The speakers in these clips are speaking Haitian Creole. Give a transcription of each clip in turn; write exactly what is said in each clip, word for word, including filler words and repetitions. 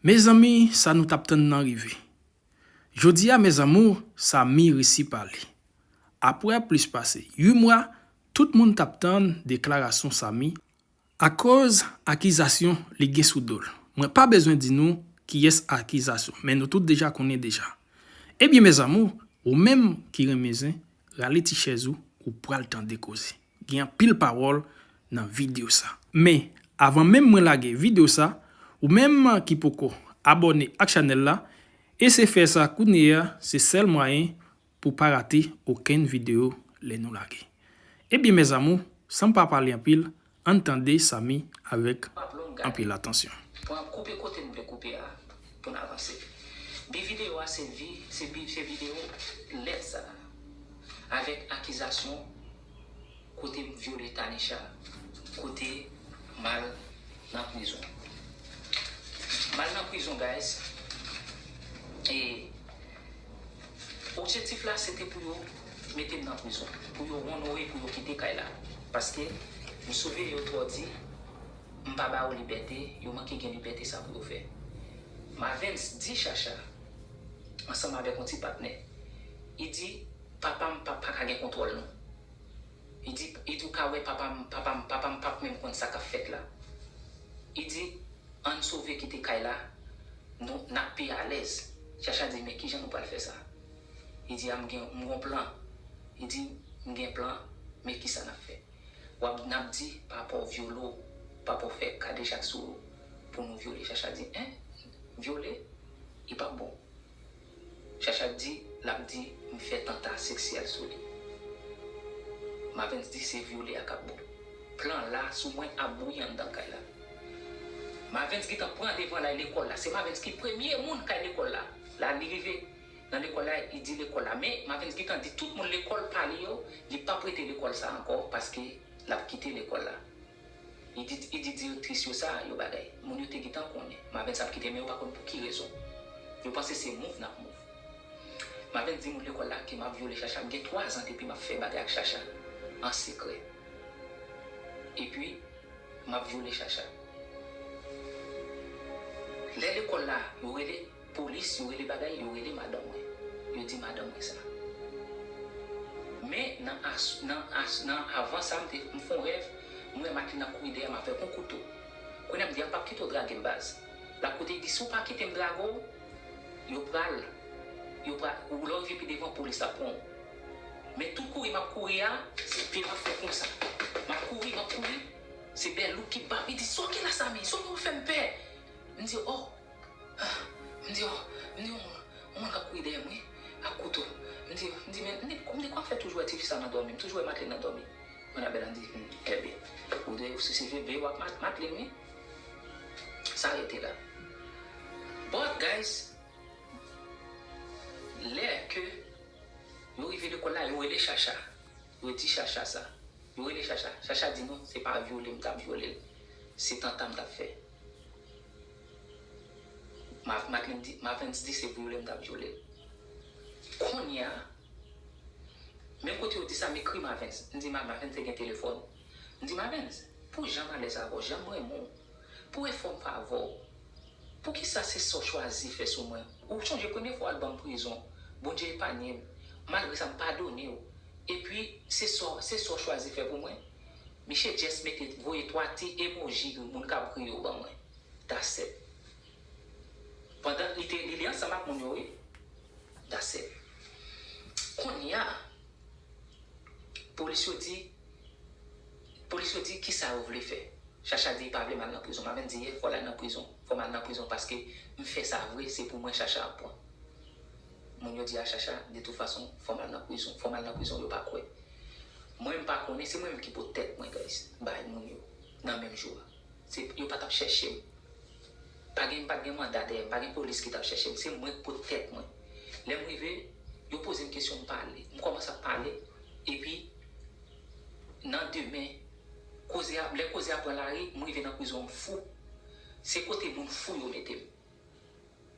Mezanmi, sa nou t ap tann nan rive. Jodi a, mes amours, Samy resi pale. Apre plis pase uit mwa, tout moun t ap tann deklarasyon Samy akoz akizasyon li gen sou do l. Mwen pa bezwen di nou kiyès akizasyon, men nou tout deja konnen deja. Ebyen, mes amours, ou menm ki renmen zen, rale ti chèz ou, ou pral tande koze. Gen anpil pawòl nan videyo sa. Men, avan menm mwen lage videyo sa, ou menm ki poko abòne ak chanèl la, eseye fè sa kounye a, se sèl mwayen pou pa rate okenn videyo lè nou lage. Ebyen, mes amours, san m pa pale anpil, ann tande Samy avèk anpil atansyon. Pran koupe kote n vle koupe a pou n avanse. Bi videyo a se vi, se bi, se videyo lèt sa a. Avèk akizasyon kote m vyole Tanisha, kote m al nan prizon. M al nan prizon, guys. E objektif la, se te pou yo mete m nan prizon. Pou yo onore, pou yo kite kay la. Paske m sove yo twò di, m pa ba yo libète, yo manke gen libète sa pou yo fè. Mavens di Chacha, ansanm avèk yon ti patnè, li di, papa m pa, pa ka gen kontwòl nou. Li di, li di ou ka wè papa m, papa m, papa m p ap menm konn sa k ap fèt la. Li di, ann sove kite kay la, nou, n ap pi alèz. Chacha di, men kijan nou pral fè sa? Li di, a, m gen, m gon plan. Li di, m gen plan, men kisa n ap fè? W ap, n ap di, papa w vyole w, papa w fè kadejak sou ou, pou nou vyole. Chacha di, en? Vyole? Li p ap bon. Chacha di, l ap di, m fè tanta seksyèl sou li. Mavens di, se vyole a k ap bon. Plan la sou mwen ap bouyi anndan kay la. Mavens gentan pran devan l al lekòl la. Se Mavens ki premye moun k al lekòl la. La, li rive nan lekòl la, li di lekòl la. Men, Mavens gentan di tout moun lekòl pa li yo, li p ap rete lekòl sa ankò, paske l ap kite lekòl la. Li di, li di direktris yo sa, yo bagay. Moun yo te gentan konnen. Mavens ap kite, men yo pa konn pou ki rezon. Yo panse se move n ap move. Mavens di moun lekòl la ke m ap vyole Chacha. M gen twa zan depi m ap fè bagay ak Chacha an sekrè. Epi, m ap vyole Chacha. Lè lekòl la, yo rele polis, yo rele bagay, yo rele madanm mwen. Yo di madanm mwen sa. Men nan as, nan as, nan avan sa, m te, m fè yon rèv, m wè Matlin ap kouri dèyè m avèk yon kouto. Kounye a m di, a, m p ap kite w drage m, baz. L ap koute, li di, si w pa kite m drage w, yo pral, yo pral, ou lè w rive pi devan, polis ap pran w. Men tout kouri m ap kouri a, se pye m ap fè konsa. M ap kouri, m ap kouri, se Bèlou ki bat, li di, sa w gen la, Samy? Sa w fè m pè? M di, oh, ah, m di, oh, m di, yon moun, yon moun k ap kouri dèyè m, wi, ak kouto. M di, m di, men, m di, m di, kòman fè toujou wè tifi sa nan dòmi? M toujou wè Matlin nan dòmi. Annabelle di, hmm, ebyen, ou dwe, si se veye w ak Mat-, Matlin, wi. Sa rete la. But, guys, lè ke yo rive lekòl la, yo rele Chacha. Yo di Chacha sa. Yo rele Chacha. Chacha di non, se pa vyole m t ap vyole l. Se tanta m t ap fè. Ma-, Matlin di, Mavens di se vyole m t ap vyole l. Kounye a, menm kote yo di sa, m ekri Mavens. M di, Ma-, Mavens te gen telefòn. M di, Mavens, pou jan m alèz avè w, jan m renmen w, pou efò m fè avè w, poukisa se sa w chwazi fè sou mwen? Ou chonje premye fwa w al ban m prizon, Bondye epanye m, malgre sa m padone w. Epi, se sa, se sa w chwazi fè pou mwen? Misye just mete, voye twa ti emoji moun k ap ri yo ban mwen. That's it. Pandan li te, li, li ansanm ak moun yo, wi. That's it. Kounye a, polis yo di, polis yo di, kisa yo vle fè? Chacha di li pa vle m al nan prizon. Mavens di, yeah, fò l al nan prizon. Fò m al nan prizon paske m fè sa vre, se pou mwen Chacha ap pran. Moun yo di a Chacha, de tout fason, fò m al nan prizon. Fò m al nan prizon, yo pa kwè. Mwen, m pa konnen, se mwen menm ki pot tèt mwen, guys, bay moun yo, nan menm jou a. Se, yo pa t ap chèche m. Pa gen, m pa t gen manda dèyè m, pa gen polis ki t ap chèche m. Se mwen k pot tèt mwen. Lè m rive, yo poze m kesyon, m pale. M kòmanse ap pale, epi, nan demen, koze a, lè koze a pran lari, m rive nan prizon, m fou. Se kote moun fou yo mete m.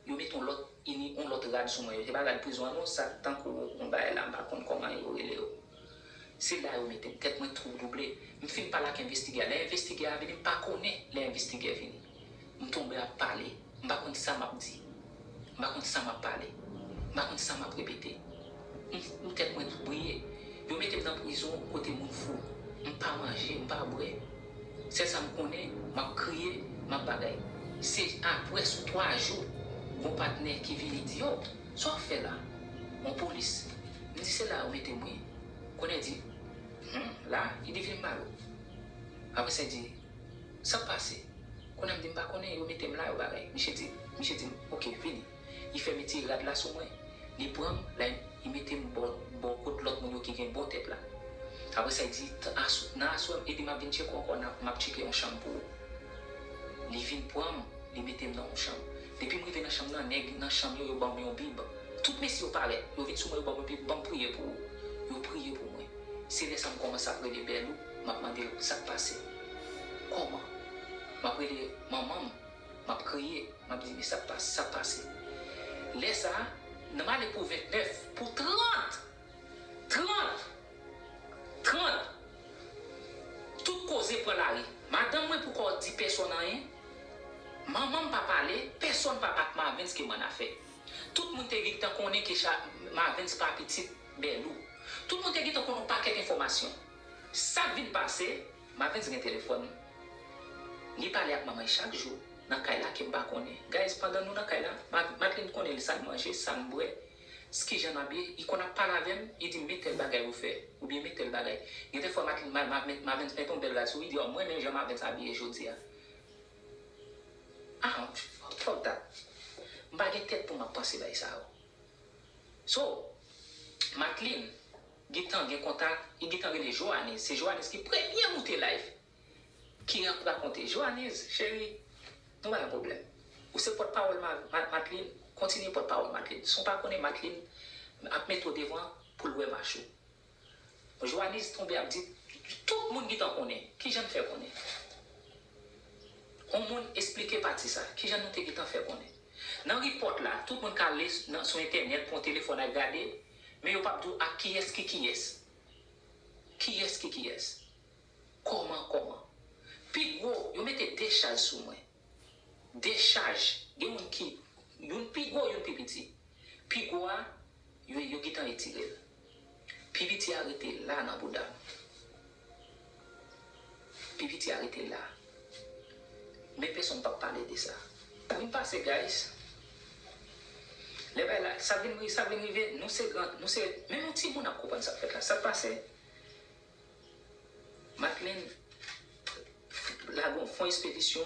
Yo mete yon lòt ini, yon lòt rad sou mwen. Yo te pa rad prizon an non, sa tankou yon bagay la, m pa konn kòman yo rele yo. Se la yo mete m, tèt mwen twouble. M fin pale ak envestigè a. Lè envestigè a vini, m pa konnen lè envestigè vini. M tonbe ap pale. pa konn sa m ap di. M pa konn sa m ap pale. M pa konn sa m ap repete. M, m tèt mwen briye. Yo mete m nan prizon kote moun fou. M pa manje, m pa bwè. Sèl sa m konnen, m ap kriye, m ap bagay. Se apre sou twa jou, gon patnè ki vini di, "Yo, sa w ap fè la?" Yon polis. M di, "Se la yo mete m wi." Kounye a di, "Hmm, la?" Li di, "Vin m ba w." Apre sa, li di, "Sa k pase?" Kounye a m di, "M pa konnen, yo mete m la, yo bagay." Misye di, misye di m, "Oke, vini." Li fè m retire rad la sou mwen. Li pran m, la, li mete m bò, bò kot lòt moun yo ki gen bon tèt la. Apre sa, li di, "T-, asou-, nan aswè, ede m ap vin tcheke w ankò, n ap, m ap tcheke yon chanm pou ou." Li vin pran m, li mete m nan yon chanm. Depi m rive nan chanm nan, nèg nan chanm yo, yo ban m yon bib. Tout mesye yo parèt, yo vin sou mwen, yo ban m yon bib, "Ban m priye pou ou." Yo priye pou mwen. Se lè sa m kòmanse ap rele Bèlou, m ap mande l sa k pase. Kòman? M ap rele manman m, m ap kriye, m ap di, "Men sa k pase, sa k pase." Lè sa a, m ale pou ventnèf, pou trant, trant, trant, tout koze pran lari. Madanm mwen poko di pèsonn anyen. Manman m pa pale, pèsonn pa bat Marvens ke m ann afè. Tout moun te gentan konnen ke Cha-, Marvens pa pitit Bèlou. Tout moun te gentan konnen yon pakèt enfòmasyon. Sa k vin pase, Marvens gen telefòn li. Li pale ak manman l chak jou nan kay la ke m pa konnen. Guys, pandan nou nan kay la, Ma-, Madeleine konnen sa n manje, sa n bwè, s-, kijan n abiye, li konn ap pale avè m, li di m, "Men tèl bagay ou fè, oubyen men tèl bagay." Gen de fwa, Madeleine, Ma-, Ma-, Marvens mete yon bèl rad sou li, li di, "Oh, m renmen jan Marvens abiye jodi a." Ah, fuck that. M pa gen tèt pou m ap panse bagay sa yo. So, Madeleine gentan gen kontak, li gentan rele Johannes. Se Johannes ki premye moute live, ki ap rakonte. Johannes, cheri, nou pa gen pwoblèm. Ou se pòtpawòl Ma-, Ma-, Madeleine, kontinye pòtpawòl Madeleine. San w pa konnen Madeleine ap mete w devan pou l wè mach ou. Johannes tonbe ap di, tout moun gentan konnen. Kijan n fè konnen? On moun esplike pati sa. Kijan nou te gentan fè konnen? Nan repòt la, tout moun ka ale s-, nan, sou entènèt, pran telefòn al gade, men yo p ap di w ak kiyès ki kiyès. Kiyès ki kiyès? Kòman, kòman? Pi gwo, yo mete de chaj sou mwen. De chaj. Gen moun ki, youn pi gwo, youn pi piti. Pi gwo a, yo, yo gentan retire l. Pi piti a rete la nan bouda m. Pi piti a rete la. Men pèsonn p ap pale de sa. Sa vin pase, guys. Lè bagay la, sa vin ri-, sa vin rive, nou se gran, nou se, menm yon timoun ap konprann sa k fèt la. Sa k pase? Madeleine lage yon fon espedisyon,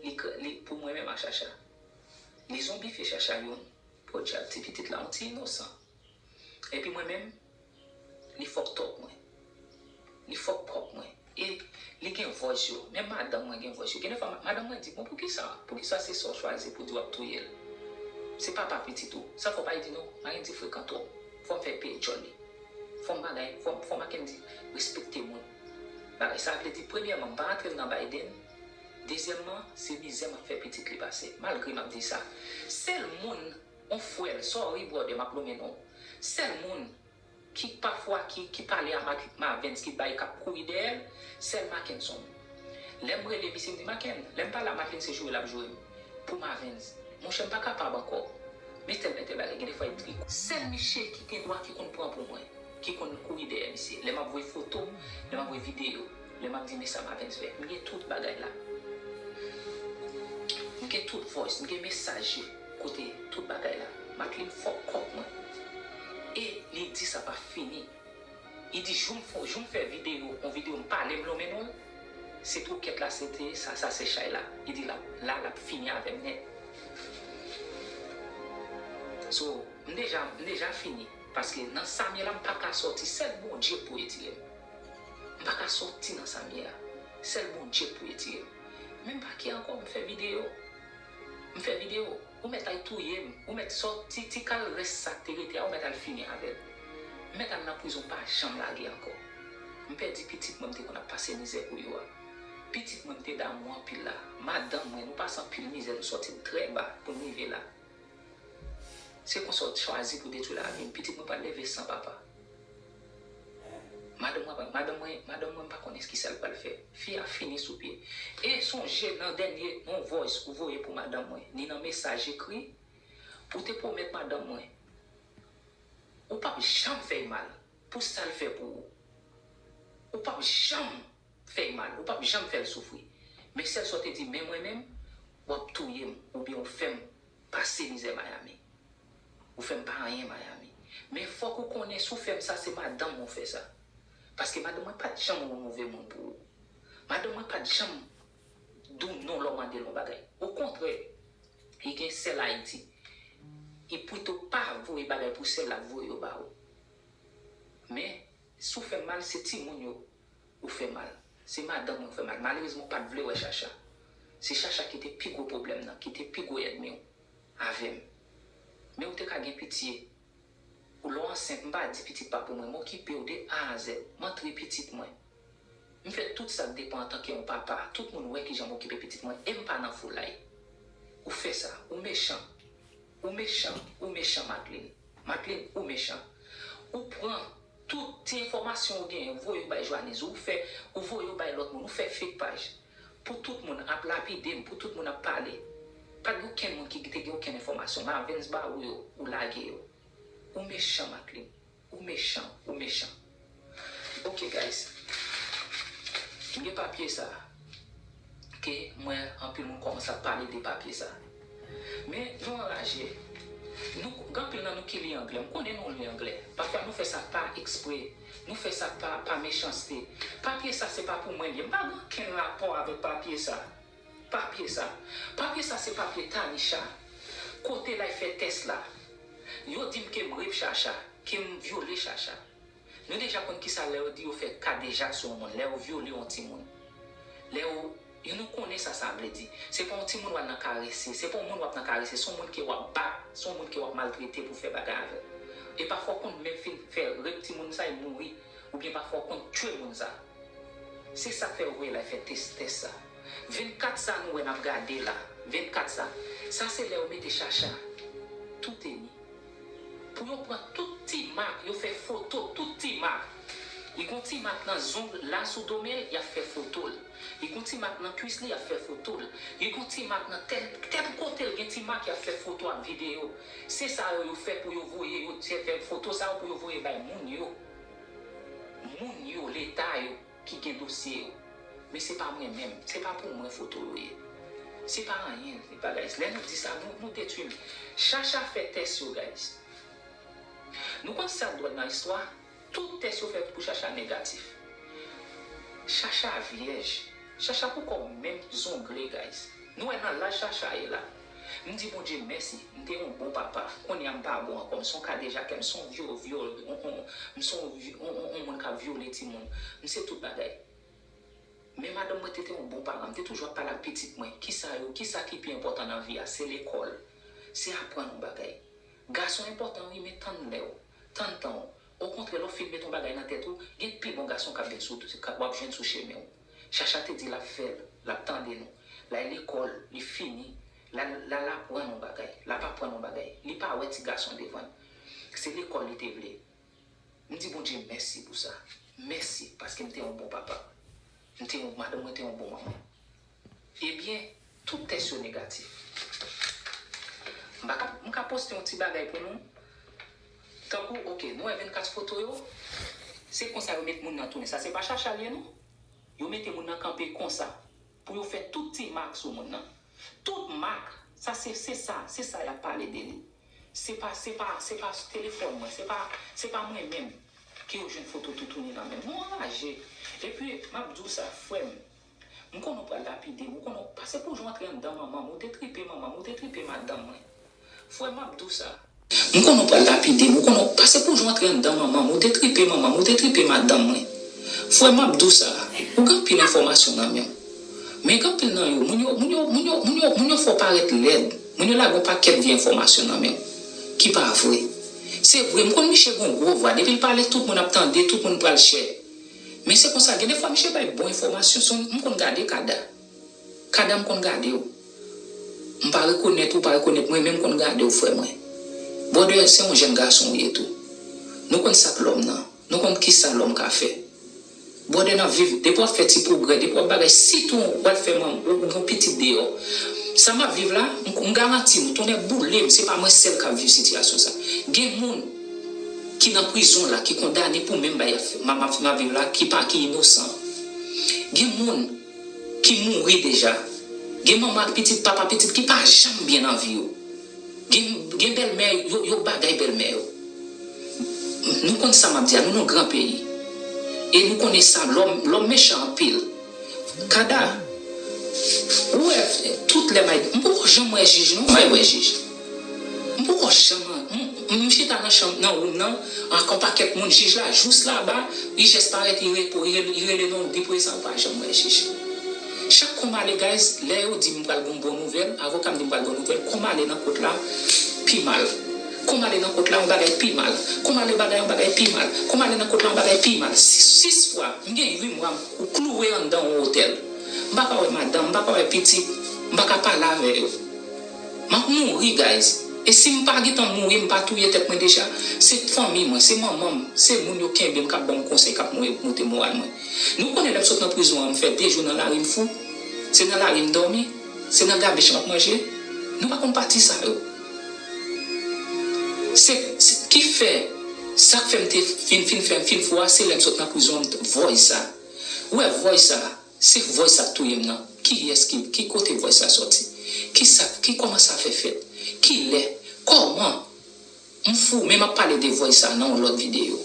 li, li, pou mwen menm ak Chacha. Li zonbifye Chacha youn. Podyab, ti pitit la, yon ti inosan. Epi mwen menm, li fucked up mwen. Li fucked up mwen. E li gen vòs yo. Menm madanm mwen gen vòs yo. Gen de fwa, ma-, madanm mwen di, "Bon, poukisa? Poukisa se sa w chwazi pou di w ap touye l? Se papa pitit ou." Sa fò pa di non, Marvens frekan twòp. Fò m fè peye djòl li. Fò m bagay, fò, fò Mackendy respekte moun. Bagay sa vle di, premyèman, m pa rantre l nan Biden. Dezyèmman, se mizè m ap fè pitit li pase. Malgre m ap di sa, sèl moun, on frè l, sorry brother, m ap lonmen non w. Sèl moun ki pafwa ki, ki pale a Mak-, Marvens, ki bay, k ap kouri dèyè l, sèl Mackenson. Lè m rele misye, m di, "Macken, lè m pale a Mackenson, se joure l ap joure m. Pou Marvens, monchè, m pa kapab ankò. Men tèl, men tèl bagay." Gen de fwa, li di, sèl misye ki gen dwa, ki konn pran pou mwen, ki konn kouri dèyè misye. Lè m ap voye foto, lè m ap voye videyo, lè m ap di, "Men sa Marvens fè." M gen tout bagay la. M gen tout voice, m gen mesaj yo kote tout bagay la. Madeleine fuck up mwen. E li di sa pa fini. Li di, "Jou m fè, jou m fè videyo, yon videyo m pale, m lonmen non l, se twokèt la, se te sa, sa se chay la." Li di, "La, la, l ap fini avè m nèt." So, m deja, m deja fini. Paske nan sa m ye la, m pa ka sòti. Sèl Bondye pou retire m. M pa ka sòti nan sa m ye a. Sèl Bondye pou retire m. Men m pa kè ankò, m fè videyo. M fè videyo. Ou mèt al touye m. Ou mèt sòti, ti kal rès sa k te rete a, ou mèt al fini avè l. M mèt al nan prizon, m pa janm lage ankò. M pèdi pitit mwen, m te konn ap pase mizè pou yo a. Pitit mwen, m te damou anpil la. Madanm mwen, nou pase anpil mizè, nou sòti trè ba pou n rive la. Se konsa w chwazi pou detwi lavi m. Pitit mwen pral leve san papa. M Madanm mwen, madanm mwen, madanm mwen, m pa konn kisa l pral fè. Fi a fini sou pye. E sonje nan dènye yon voice ou voye pou madanm mwen, ni nan mesaj ekri, pou te pwomèt madanm mwen, ou p ap janm fè l mal pou sa l fè pou ou. Ou p ap janm fè l mal, ou p ap janm fè l soufri. Men sèl sa w te di, men mwen menm, w ap touye m, oubyen w fè m pase mizè Miami. Ou fè m pa anyen Miami. Men fòk ou konnen si w fè m sa, se madanm mwen w fè sa. Paske madanm mwen pa t janm yon move moun pou ou. Madanm mwen pa t janm di w non lè w mande l yon bagay. Okontrè, li gen sèl Ayiti. Li pito pa voye bagay pou sèl l ap voye yo ba ou. Men, si w fè m mal, se timoun yo ou fè mal. Se madanm mwen ou fè mal. Malerezman, ou pa t vle wè Chacha. Se Chacha ki te pi gwo pwoblèm nan, ki te pi gwo ènmi w avè m. Men ou te ka gen pitye. Ou lè w ansent, m pa di pitit pa pou mwen, m okipe w de A a Z. M antre pitit mwen. M fè tout sa k depann antanke yon papa. Tout moun wè kijan m okipe pitit mwen e m pa nan foulay. Ou fè sa. Ou mechan. Ou mechan. Ou mechan, Macklin. Macklin, ou mechan. Ou pran tout ti enfòmasyon ou genyen, ou voye yo bay Joanise, ou fè, ou voye yo bay lòt moun, ou fè fake paj. Pou tout moun ap lapide m, pou tout moun ap pale. Pa t gen okenn moun ki te gen okenn enfòmasyon. Marvens ba ou yo, ou lage yo. Ou mechan, Macklin. Ou mechan, ou mechan. Ok, guys. M gen papye sa. Ke m wè anpil moun kòmanse ap pale de papye sa. Men, nou anraje. Nou, gen anpil nan nou ki li anglè. M konnen nou li anglè. Pafwa nou fè sa pa ekspre. Nou fè sa pa, pa mechanste. Papye sa, se pa pou mwen li ye. M pa gen okenn rapò avèk papye sa. Papye sa. Papye sa, se papye Tanisha. Kote l al fè tès la. Yo di m ke m rape Chacha, ke m vyole Chacha. Nou deja konn kisa lè yo di yo fè kadejak sou yon moun, lè yo vyole yon timoun. Lè yo, yo nou konnen sa sa vle di. Se pa yon timoun w al nan karese, se pa yon moun w ap nan karese, se yon moun ke w ap bat, se yon moun ke w ap maltrete pou fè bagay avè l. E pafwa w konn menm fin fè rape timoun sa, e mouri, oubyen pafwa w konn tchwe moun sa. Se sa k fè yo voye l al fè tès, tès sa. Vennkat sa nou wè n ap gade la, vennkat sa. Sa se lè yo mete Chacha. Tout e ni. Pou yo pran tout ti mak, yo fè foto tout ti mak. Li gon ti mak nan zong la sou do men l, y ap fè foto l. Li gon ti mak nan kwis li, y ap fè foto l. Li gon ti mak nan tèt, tèt kote l gen ti mak, y ap fè foto ak videyo. Se sa yo, yo fè pou yo voye, yo fè foto sa yo pou yo voye bay moun yo. Moun yo, leta yo ki gen dosye yo. Men se pa mwen menm, se pa pou mwen foto yo ye. Se pa anyen, se pa guys. Lè nou di sa, nou, nou detwi l. Chacha fè tès yo, guys. Nou konn sa k dwòl nan istwa? Tout tès yo fè pou Chacha negatif. Chacha vyèj. Chacha poko menm zongle, guys. Nou wè nan laj Chacha ye la. M di Bondye mèsi, m te yon bon papa. Kounye a m pa bon ankò, m se yon kadejakè, m se yon vyo, vyo, yon, yon, m se yon vyo, yon, yon, yon moun k ap vyole timoun. M se tout bagay. Men madanm mwen te, te yon bon paran, m te toujou ap pale ak pitit mwen. Kisa yo, kisa ki pi enpòtan nan vi a? Se lekòl. Se aprann yon bagay. Gason enpòtan wi, men tann lè w, tann tan w. Okontrè, lè w fin met yon bagay nan tèt ou, gen pi bon gason k ap vin sou, k ap, w ap jwenn sou chemen w. Chacha te di l ap fè l, l ap tande nou. L al lekòl, li fini, l al, l al aprann yon bagay, l ap aprann yon bagay. Li pa wè ti gason devan l. Se lekòl li te vle. M di Bondye mèsi pou sa. Mèsi, paske m te yon bon papa. M te yon, madanm mwen te yon bon manman. Ebyen, tout tès yo negatif. M pa ka, m ka poste yon ti bagay pou nou. Tankou, ok, nou wè vennkat foto yo? Se konsa yo met moun nan tounen. Sa se pa Chacha l ye, non? Yo mete moun nan kanpe konsa. Pou yo fè tout ti mak sou moun nan. Tout mak, sa se, se sa, se sa y ap pale de li. Se pa, se pa, se pa telefòn mwen, se pa, se pa mwen menm ke yo jwenn foto toutouni nan men m. Nou anraje. Epi, m ap di w sa, frè m. M konnen w pral lapide m, ou konnen w pase pou w antre anndan manman m, ou detripe manman m, ou detripe madanm mwen. Frè m, m ap di w sa. M konnen w pral lapide m, ou konnen w pase pou w antre anndan manman m, ou detripe manman m, ou detripe madanm mwen. Frè m, m ap di w sa, ou gen anpil enfòmasyon nan men w. Men gen anpil nan yo, moun yo, moun yo, moun yo, moun yo, moun yo fè w parèt lèd. Moun yo lage yon pakèt vye enfòmasyon nan men w. Ki pa vre. Se vre, m konn misye gen yon gwo vwa. Depi l pale, tout moun ap tande, tout moun pral chè. Men se konsa, gen de fwa misye bay bon enfòmasyon, se yon, m konn gade Kada. Kada m konn gade w. M pa rekonèt ou, pa rekonèt mwen, men m konn gade w, frè mwen. Brother, se yon jèn gason ou ye tou. Nou konn sa k lòm nan. Nou konn kisa lòm ka fè. Brother, nan viv, depi w ap fè ti pwogrè, depi w ap bagay, sitou w al fè manm, ou gen yon pitit deyò. Sa m ap viv la, m, m garanti nou, tonnè boule m, se pa mwen sèl k ap viv sitiyasyon sa. Gen moun ki nan prizon la, ki kondane pou menm bagay m ap viv la, ki pa, ki inosan. Gen moun ki mouri deja. Gen manman ak pitit, papa pitit ki pa janm byen nan vi yo. Gen, gen bèlmè, yo, yo bagay bèlmè yo. Nou konn sa m ap di a, nou nan gran peyi. E nou konnen sa, lòm, lòm mechan anpil. Kada, ou wè, tout lè may, m poko janm wè jij, non, may wè jij. M poko janm, m, m chita nan chanm, nan woum nan, ak yon pakèt moun, jij la, jous laba, li jès parèt, li repo, li rele, li rele non, li prezan, ou pa janm wè jij. Chak kòm ale, guys, lè yo di m pral gon bon nouvèl, avoka m di m pral gon nouvèl, kòm ale nan kot la, pi mal. Kòm ale nan kot la, yon bagay pi mal. Kòm ale bagay, yon bagay pi mal. Kòm ale nan kot la, yon bagay pi mal. Sis, sis fwa, m gen uit mwa, m klouwe anndan yon otèl. M pa ka wè madanm, m pa ka wè pitit, m pa ka pale avè yo. M ap mouri, guys. E si m pa gentan mouri, m pa touye tèt mwen deja, se fanmi mwen, se manman m, se moun yo kenbe m k ap ban m konsèy, k ap mwe-, moute moral mwen. Nou konnen lè m sot nan prizon an, m fè de jou nan lari m fou. Se nan lari m dòmi, se nan gabich m ap manje. Nou pa konn pati sa yo. Se, se ki fè, sa k fè m te fin, fin fè m fin fou a, se lè m sot nan prizon an, m t-, voice sa. Ou wè voice sa, se voice sa k touye m nan. Kiyès ki, ki kote voice sa sòti? Ki sa, ki, kòman sa fè fèt? Ki lè? Kòman? M fou, men m ap pale de voice sa nan yon lòt videyo.